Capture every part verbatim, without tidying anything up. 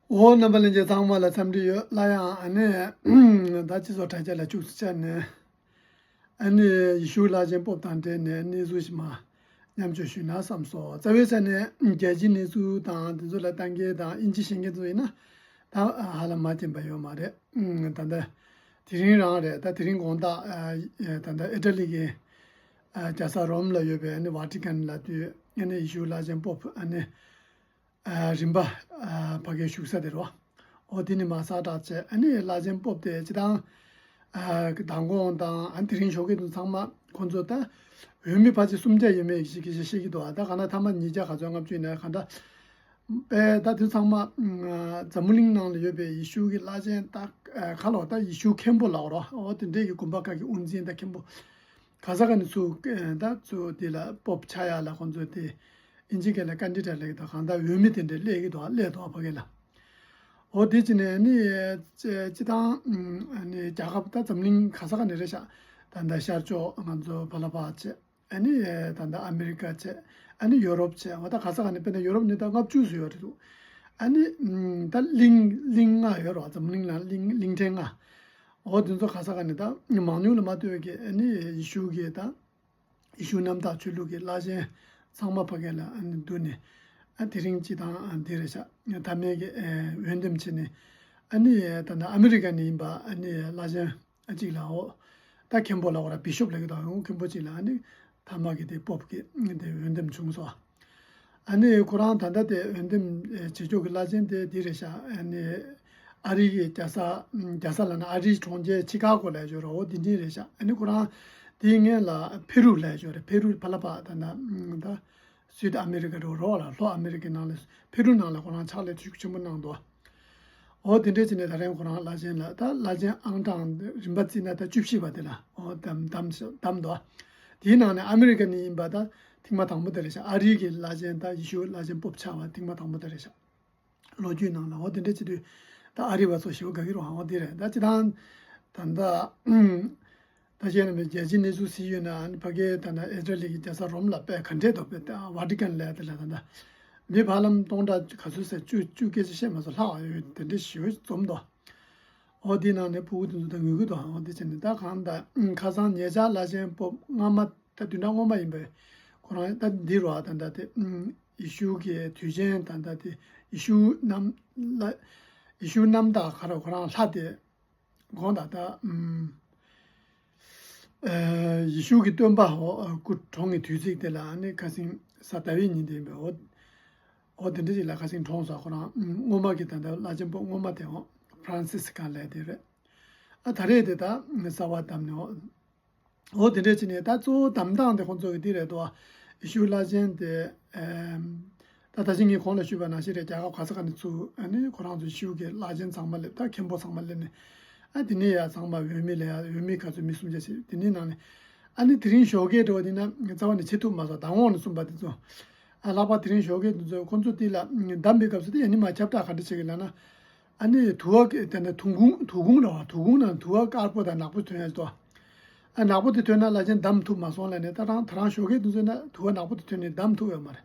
འོ། རྣམ་པ་ལྷན་རྒྱས་ཚང་མ་ལ་འཚམས་འདྲི་ཡོད། སླར་ཡང་ཨ་ནི་ད་སྤྱི་ཚོགས་དྲ་རྒྱ་ལ་ཅུང་ཙམ་བཅར་ནས། ཨ་ནི་ཡེ་ཤུ་བླ་ཆེན་པོབ་དང་འབྲེལ་ནས་གནས་ཚུལ་ཞིག་མར་མཉམ་སྤྱོད་ཞུས་ན་བསམ་སོང་། རྩ་བའི་ཆ་ནས་རྒྱལ་སྤྱིའི་གནས་ཚུལ་དང་དེ་ཚོ་ལ་ལྟ་མཁན་དང་དབྱིན་ཇི་ཤེས་མཁན་ཚོ་ཡིན་ན་ད་ཧ་ལམ་མ་མཁྱེན་པ་ཡོད་མ་རེད། ད་ལྟ་དེ་རིང་རང་རེད། ད་དེ་རིང་དགོང་དག་ད་ལྟ་ཨི་ཊ་ལི་གི་རྒྱལ་ས་རོམ་ལ་ཡོད་པའི་ཨ་ནི་ཝ་ཊི་ཀན་ལ་དུས་ཨ་ནི་ཡེ་ཤུ་བླ་ཆེན་པོབ་ཨ་ནི་རིམ་པ་ཕ་གིར་བཞུགས་ས་དེ་རེད་བ། འོ་དེ་ནི་མར་གསལ་བསྒྲགས་བྱས། ཨ་ནི་བླ་ཆེན་པོབ་དེ་སྤྱིར་བཏང་མདང་དགོང་དང་ཨ་ནི་དེ་རིང་ཞོགས་ཀས་དུ་ཚང་མ་ཁོང་ཚོ་ད་འོས་མི་ཕལ་ཆེར་སུམ་བརྒྱ་ཡོད་མེད་ཞིག་གི་ཞིག་བཤད་ཀྱི་འདུག་ད་ག་ན་ཐ་མ་ཉིས་བརྒྱ་ག་ཚོད་ལྔ་བཅུ་ཡིན་ན་ག་འདྲ་པས། ད་དུ་ཚང་མ་འཛམ་བུ་གླིང་ནང་ལ་ཡོད་པའི་ཡེ་ཤུ་གི་བླ་ཆེན་ད་ག་ལོ་ད་ཡེ་ཤུ་མཁན་པོ་ལབ་རོགས། འོ་དེ་འདྲས་ཀྱི་དགོན་པ་ཁག་གི་དབུ་འཛིན་ད་མཁན་པོ་ག་ས་ག་ནས་ཚུར་ད་ཚུར་དེ་ལ་པོབ་ཆགས་ཡག་ལ་ཁོང་ཚོ་དེ་ཨིན་ཇི་སྐད་ལ་ཀན་ཌི་ཌེཊ་ལབ་ཀྱི་འདུག་གང་ལྟར་འོས་མི་དེ་འདྲས་སླེབས་ཀྱི་འདུག་སླེབས་འདུག་ཕ་གི་ལ། འོ་དེ་ཅི་ནས་ནི་སྤྱི་བཏང་ནི་རྒྱལ་ཁབ་ད་འཛམ་གླིང་ག་ས་ག་ནས་རེད་ཤག་ད་ལྟ་ཤར་ཕྱོགས་ང་ཚོ་བ་ལ་པ་བྱས། ཨ་ནི་ད་ལྟ་ཨ་མི་རི་ཀ་བྱས། ཨ་ནི་ཡོ་རོབ་བྱས། འོ་ད་ག་ས་ག་ནས་དཔེར་ན་ཡོ་རོབ་ནི་ད་ལྔ་བཅུ་ཙམ་ཡོད་རེད་འདུག་ཨ་ནི་ད་གླིང་གླིང་ལྔ་ཡོད་རེད་བ། འཛམ་གླིང་ལ་གླིང་གླིང་ཕྲན་ལྔ། འོ་དེ་ཚོ་ག་ས་ག་ནས་ད་མང་ཉུང་ལ་མ་ལྟོས་ཀྱི་ཨ་ནི་ཡེ་ཤུ་གི་ད་ཡེ་ཤུ་གནམ་བདག་ཆོས་ལུགས་ཀྱི་བླ་ཆེན་ཚང་མ་ཕ་གི་ལ་ཨ་ནི་འདུ་ནས། ཨ་དེ་རིང་སྤྱི་བཏང་ཨ་འདི་རེད་ཤག་མཐའ་མའི་གི་ཨ་འོས་འདེམས་བྱས་ནས། ཨ་ནི་ད་ནི་ཨ་མི་རི་ཀ་ནས་ཡིན་པ་ཨ་ནི་བླ་ཆེན་གཅིག་ལ། འོ་ད་མཁན་པོ་ལ་འོ་ར་བི་ཤོབ་ལབ་ཀྱི་འདུག་འོ་མཁན་པོ་གཅིག་ལ་ཨ་ནི་མཐའ་མ་གི་དེ་པོབ་ཀྱི་དེ་འོས་འདེམས་བྱུང་སོང་། ཨ་ནི་ཁོ་རང་ད་ལྟ་དེ་འོས་འདེམས་བྱེད་ཕྱོགས་ཀྱི་བླ་ཆེན་དེ་འདི་རེད་ཤག་ཨ་ནི་ཨ་རི་གི་རྒྱལ་ས་རྒྱལ་ས་ལ་ན་ཨ་རིའི་གྲོང་ཁྱེར་ཆི་ཀ་གོ་ལ་ཡོད་རེད། འོ་དེ་འདི་རེད་ཤག་ཨ་ནི་ཁོ་རང་དེའི་སྔོན་ལ་ཕེ་རུ་ལ་ཡོད་རེད། ཕེ་རུ་ཕ་ལ་པ་ད་ན་ད། སུད་ཨ་མེ་རི་ཀ་རོ་རོ་ལ་ལྷོ་ཨ་མེ་རི་ཀའི་ནང་ལ་ཕེ་རུ་ནང་ལ་ཁོ་རང་ཕྱག་ལས་ཤུགས་ཆེན་པོ་གནང་འདུག་འོ་དེ་འདྲས་བྱས་ནས་ད་རིང་ཁོ་རང་བླ་ཆེན་ལ་ད་བླ་ཆེན་ཨང་གྲངས་རིམ་པ་བརྩིས་ན་ད་བཅུ་བཞི་པ་དེ་ལ་འོ་བདམས་བདམས་བདམས་འདུག་དེའི་ནང་ནས་ཨ་མེ་རི་ཀ་ནས་ཡིན་པ་ད་ཐེངས་མ་དང་པོ་དེ་རེད་ཤག་ཨ་རི་གི་བླ་ཆེན་ད་ཡེ་ཤུ་བླ་ཆེན་པོབ་ཆགས་པ་ཐེངས་མ་དང་པོ་དེ་རེད་ཤག་ལོ་རྒྱུས་ནང་ལ་འོ་དེ་འདྲ་བྱེད་དུས་ད་ཨ་རི་བ་ཚོ་ཞེ་པོ་དགའ་གི་རེད། འོ་དེ་རེད། ད་སྤྱི་བཏང་ད་ལྟ་ད་གཞན་རྣམས་རྒྱལ་སྤྱིའི་གནས་ཚུལ་གཟིགས་ཡོད་ན་ཨ་ནི་ཕ་གིའི་ད་ལྟ་ཨི་ཊ་ལི་གི་རྒྱལ་ས་རོམ་ལ་དཔེ་ག་འདྲས་འདུག་དཔེ་ཝ་ཊི་ཀན་ལབ་དེ་ལ་ད་ལྟ་མི་བར་ལམ་སྟོང་ཕྲག་ག་ཚོད་ཟེར་བཅུ་བཅུ་སྐད་ཆ་བཤད་མ་ཚོ་ལྷག་ཡོད་དེ་འདྲས་ཞེ་པོ་འཛོམས་འདུག་འོ་དེ་ནང་ནས་ཕྲུ་གུ་དེ་ཚོ་ད་ངུ་གི་འདུག་འོ་དེ་བྱས་ནས་ད་གང་ད་ཁ་སང་ཉེ་ཆར་བླ་ཆེན་པོབ་སྔ་མ། ད་བདུན་ཕྲག་སྔོན་མ་ཡིན་པས་ཁོ་རང་ད་འདི་རུ་ཨ་ད་ད་དེ་ཡེ་ཤུ་གི་དུས་ཆེན་ད་ད་དེ་ཡེ་ཤུ་གནམ་ལ་ཡེ་ཤུ་གནམ་བདག་ག་ར་ཁོ་རང་ལྷ་དེ་དགོངས་དག་ད་ཡེ་ཤུ་གི་སྟོན་པ་འོ་སྐུ་གྲོངས་ཀྱི་དུས་ཚིགས་དེ་ལ་ཨ་ནི་ཁ་སང་གཟའ་ཟླ་བའི་ཉིན་དེ་ཡིན་པས། འོ་འོ་དེ་འདྲ་ཅིག་ལ་ཁ་སང་གྲོངས་སོང་། ཁོ་རང་སྔོན་མ་གི་ད་ད་བླ་ཆེན་པོ་སྔོན་མ་དེ་འོ་ཕ་རན་སིས་གང་ལས་དེ་རེད། ཨ་ད་རེས་དེ་ད་གསར་པ་བདམས་ནས་འོ། འོ་དེ་འདྲས་བྱས་ནས་ད་གཙོ་བོ་གདམ་སྟངས་དེ་ཁོང་ཚོ་གི་འདི་རེད་དོ། ཡེ་ཤུ་བླ་ཆེན་དེ་ཨེམ། ད་ད་ཅི་ངས་གོང་ལ་ཞུས་པ་ནང་བཞིན་རེད། རྒྱ་གར་ག་ས་ག་ནས་ཚུར་ཨ་ནི་ཁོ་རང་ཚོ་ཡེ་ཤུ་གི་བླ་ཆེན་ཚང་མ་སླེབས། ད་མཁན་པོ་ཚང་མ་སླེབས་ནས་ཨ་དེ་ནས་ཡ་ཚང་མ་འོས་མི་ལ་ཡ་འོས་མི་ག་ཚོད་མི་སུམ་བརྒྱ་ཞིག་དེ་ནས་ནང་ནས་ཨ་ནི་དེ་རིང་ཞོགས་ཀས་འགྲོ་བ་དེ་ན་རྩ་བ་ནས་བྱེད་ཐུབ་མ་སོང་། མདང་དགོང་ནས་གསུངས་པ་དེ་ཚོ་ཨ་ལྷག་པར་དེ་རིང་ཞོགས་ཀས་དེ་ཚོ་ཁོང་ཚོ་དེ་ལ་གདམ་པའི་སྐབས་སུ་དེ་ཡ་ནི་མ་ཁྱབ་བསྒྲགས་ག་འདྲ་བྱེད་ཀྱི་ལབ་ན། ཨ་ནི་དུ་བ་དེ་ནི་དུག་ཁུང་དུག་ཁུང་ལ་དུག་ཁུང་ནང་དུ་བ་དཀར་པོ་དང་ནག་པོ་ཐོན་ཡ་ཅིག་འདུག་ཨ་ནག་པོ་དེ་ཐོན་ན་བླ་ཆེན་བདམས་ཐུབ་མ་སོང་ལབ་ནས། ད་རང་ད་རང་ཞོགས་ཀས་དུས་ཚོད་ན་དུ་བ་ནག་པོ་དེ་ཐོན་ནས་བདམས་ཐུབ་ཡོད་མ་རེད།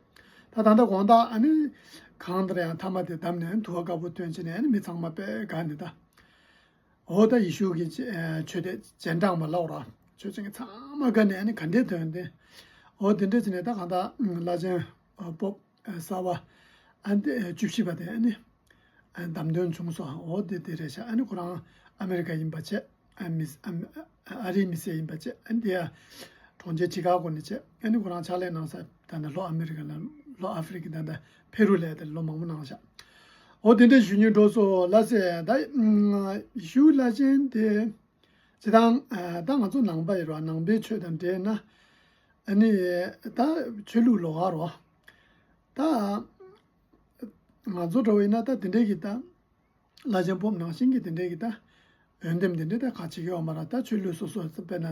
ད་ད་ལྟ་དགོང་དག་ཨ་ནི་གང་ལྟར་ཡང་མཐའ་མ་དེ་བདམས་ནས་དུ་བ་དཀར་པོ་ཐོན་བྱས་ནས་ཨ་ནི་མི་ཚང་མ་དཔེ་དགའ་ནས་ད། འོ་ད་ཡེ་ཤུ་གི་ཆོས་དད་སྤྱན་དྲངས་པ་ལབ་ར། ཆོས་ཆེན་གྱི་ཚང་མ་དགའ་ནས་ཨ་ནི་ག་འདྲས་ཐོན་ཏེ། འོ་དེ་འདྲས་བྱས་ནས་ད་གང་ལྟར་བླ་ཆེན་པོབ་གསར་པ་ཨ་ནི་བཅུ་བཞི་པ་དེ་ཨ་ནི་བདམས་ཐོན་བྱུང་སོང་། འོ་དེ་དེ་རེད་ཤག་ཨ་ནི་ཁོ་རང་ཨ་མེ་རི་ཀ་ཡིན་པ་བྱས། ཨ་མི་ཨ་ཨ་རིའི་མི་སེར་ཡིན་པ་བྱས། ཨ་ནི་དེ་ཡ་གྲོང་ཁྱེར་ཆི་ཀ་གོ་ནས་བྱས། ཨ་ནི་ཁོ་རང་ཕྱག་ལས་གནང་ས་ད་ནི་ལྷོ་ཨ་མེ་རི་ཀ་ལ་ལྷོ་ཨ་ཧྥེ་རི་ཀ་ད་ད་ཕེ་རུ་ལ་ད་ལོ་མང་པོ་གནང་ཤག་འོ་དེ་འདྲ་ཞུ་སྙིང་འདོད་སོང་ལ་ཟེར། ད་ཡེ་ཤུ་བླ་ཆེན་དེ་སྤྱིར་བཏང་ད་ང་ཚོ་ནང་པ་ཡིན་རོགས། ནང་པའི་ཆོས་དང་འབྲེལ་ན་ཨ་ནི་ད་ཆོས་ལུགས་ལོགས་ཀ་རོགས། ད་ང་ཚོ་འདྲ་བོ་ཡིན་ན་ད་དེ་འདྲས་ཀྱི་ད་བླ་ཆེན་པོབ་ནང་བཞིན་གྱི་དེ་འདྲས་ཀྱི་ད་འོས་འདེམས་དེ་འདྲས་ད་ག་བྱེད་ཀྱི་ཡོད་མ་རེད། ད་ཆོས་ལུགས་སོ་སོ་དཔེར་ན་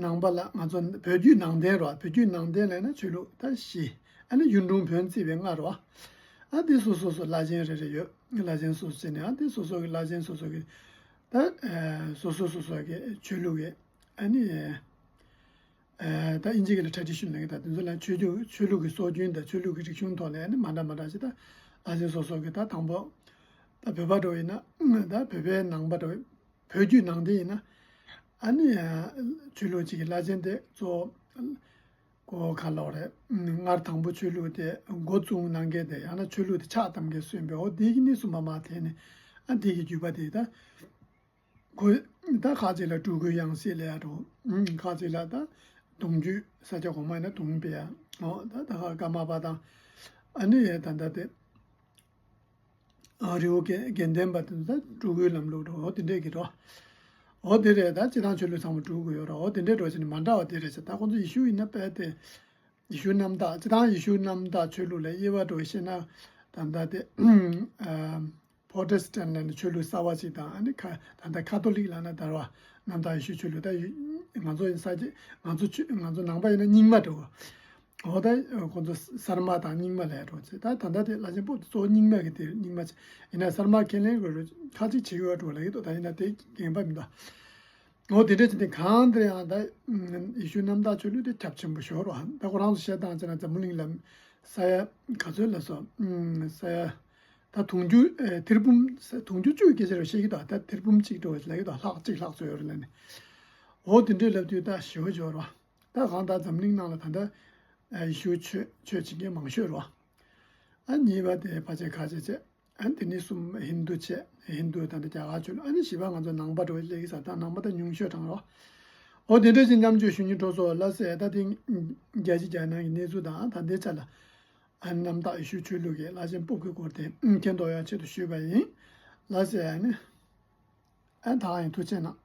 ནང་པ་ལ་ང་ཚོ་བོད་བརྒྱུད་ནང་བསྟན་རོགས། བོད་བརྒྱུད་ནང་བསྟན་ལབ་ན་ཆོས་ལུགས་ད་བཞི། ཨ་ནི་གཡུང་དྲུང་བོན་བརྩིས་པའི་ལྔ་རོགས། ཨ་དེ་སོ་སོ་སོ་བླ་ཆེན་རེ་རེ་ཡོད། བླ་ཆེན་སོ་སོ་བྱས་ནས་ཨ་དེ་སོ་སོ་གི་བླ་ཆེན་སོ་སོ་གི་ད་སོ་སོ་སོ་སོ་གི་ཆོས་ལུགས་ཀྱི་ཨ་ནི། ད་ཨིན་ཇི་སྐད་ལ་ཊ་རེ་ཌི་ཤན་ལབ་ཀྱི། ད་དེ་ཚོ་ལ་ཆོས་ལུགས་ཆོས་ལུགས་ཀྱི་སྲོལ་རྒྱུན་དང་ཆོས་ལུགས་ཀྱི་རིག་གཞུང་ཐོག་ནས་ཨ་ནི་མ་འདྲ་མ་འདྲ་ཞིག་ད་ བླ་ཆེན་སོ་སོ་གི་ད་དང་པོ་ད་བོད་པ་འདྲ་བོ་ཡིན་ན་ད་བོད་པའི་ནང་པ་འདྲ་བོ་བོད་བརྒྱུད་ནང་བསྟན་ཡིན་ན་ཨ་ནི་ཆོས་ལུགས་གཅིག་གི་བླ་ཆེན་དེ་གཙོ་བོ་གོ་ག་ལོག་རེད། སྔར་དང་པོ་ཆོས་ལུགས་དེ་འགོ་བཙུགས་གནང་མཁན་དེ་ཡང་ན་ཆོས་ལུགས་དེ་ཕྱག་བཏབ་མཁན་སུ་ཡིན་པས་འོ་དེ་གི་གནས་སུ་མར་མར་དེད་ནས་ཨ་དེ་གི་བརྒྱུད་པ་དེ་ད། ཁོས་ད་ཁ་ཅིག་ལ་སྤྲུལ་སྐུའི་ཡང་སྲིད་ལ་ཡ་འགྲོ། ཁ་ཅིག་ལ་ད་གདུང་རྒྱུད་ས་སྐྱ་གོང་མ་ཡིན་ན་གདུང་པ་ཡ། འོ་ད་ད་ཀརྨ་པ་དང་ཨ་ནི་ད་ད་དེ་རི་བོ་དགེ་དགེ་ལྡན་པ་དེ་ད་སྤྲུལ་སྐུའི་ལམ་ལུགས་འགྲོ་འོ་དེ་འདྲས་ཀྱི་འགྲོ། འོ་དེ་རེད། ད་སྤྱི་བཏང་ཆོས་ལུགས་ཚང་མ་སྤྲུལ་སྐུ་ཡོད་ར། འོ་དེ་འདྲས་འགྲོ་བྱས་ནས་མ་འདྲ་བ་དེ་རེད་ཟེར། ད་ཁོང་ཚོ་ཡེ་ཤུ་ཡིན་ན་དཔེ་དེ། ཡེ་ཤུ་གནམ་བདག་སྤྱི་བཏང་ཡེ་ཤུ་གནམ་བདག་ཆོས་ལུགས་ལ་དབྱེ་བ་འགྲོ་བཤད་ན་ད་ལྟ་དེ་ཨ་པོ་ཏེ་སི་ཊན་ལ་ནི་ཆོས་ལུགས་གསར་བ་ཅིག་དང་ཨ་ནི་ཁ་ད་ལྟ་ཁ་ཐོ་ལིག་ལ་ན་དར་བ་གནམ་བདག་ཡེ་ཤུ་ཆོས་ལུགས་ད་ཡུ་ང་ཚོ་ཡིན་ས་ཅིག་ང་ཚོ་ཆོས་ང་ཚོ་ནང་པ་ཡིན་ན་རྙིང་མ་འགྲོ་གོ། འོ་ད་ཁོང་ཚོ་གསར་མ་དང་རྙིང་མ་ལ་འགྲོ་ཚེ་ད་ད་ལྟ་དེ་བླ་ཆེན་པོ་དེ་གཙོ་བོ་རྙིང་མ་གི་དེ་རྙིང་མ་ཅིག་ཡིན་ན་གསར་མ་ཁས་ལེན་དགོས་རེད། ཁ་ཅིག་བྱེད་དགོས་འགྲོ་ལ་ཡོད་དོ། ད་ཡིན་ན་དེ་རྒན་པ་མི་འདུག་འོ་དེ་འདྲ་བྱས་ཏེ་གང་དེར་ཡང་ད་ཡེ་ཤུ་གནམ་བདག་ཆོས་ལུགས་དེ་ཁྱབ་ཆེན་པོ་ཤོར་བ། ད་ཁོ་རང་ཚོ་བཤད་སྟངས་བྱས་ན་འཛམ་བུ་གླིང་ལ་ས་ཡ་ག་ཚོད་ལ་སོ་ས་ཡ་ད་དུང་ཕྱུར་ཨེ་ཐེར་འབུམ་དུང་ཕྱུར་བཅུ་སྐད་ཆ་རེ་བཤད་ཀྱི་འདུག་ད་ཐེར་འབུམ་གཅིག་འགྲོ་བ་ལབ་ཀྱི་འདུག་ལྷག་གཅིག་ལྷག་ཚོད་ཡོད་རེད་ལབ་ནས། འོ་དེ་འདྲས་ལབ་དུས་ད་ཞེ་པོ་ཤོར་བ། ད་གང་ལྟར་འཛམ་གླིང་ནང་ལ་ད་ལྟ་ཡེ་ཤུ་ཆོས་ཆོས་བྱེད་མཁན་མང་ཤོས་རེད་བ། ཨ་གཉིས་པ་དེ་ཕལ་ཆེར་ཁ་ཆེ་ཆེ། ཨ་དེ་ནས་གསུམ་ཧིན་དུ་ཆེ། ཧིན་དུ་དང་དེ་རྒྱ་གར་ཆོས་ལུགས། ཨ་ནི་བཞི་པ་ང་ཚོ་ནང་པ་འགྲོ་བའི་སླེབས་ཀྱི་ས་དང་ནང་པ་དང་ཉུང་ཤོས་གྲངས་རོ། འོ་དེ་འདྲ་ཞིག་མཉམ་སྤྱོད་ཞུ་སྙིང་འདོད་སོང་ལ་ཟེར། ད་དེ་རྒྱལ་སྤྱི་རྒྱལ་ནང་གི་གནས་ཚུལ་དང་ད་ལྟའི་ཆ་ལ་ཨ་ནི་གནམ་བདག་ཡེ་ཤུ་ཆོས་ལུགས་ཀྱི་བླ་ཆེན་སྤོབས་ཀྱི་སྐོར་དེ་མཁྱེན་རྟོགས་ཡག་ཆེད་དུ་ཞུས་པ་ཡིན་ལ་ཟེར། ཨ་ནི་ཨ་ད་ཡིན་ཐུགས་རྗེ་གནང་།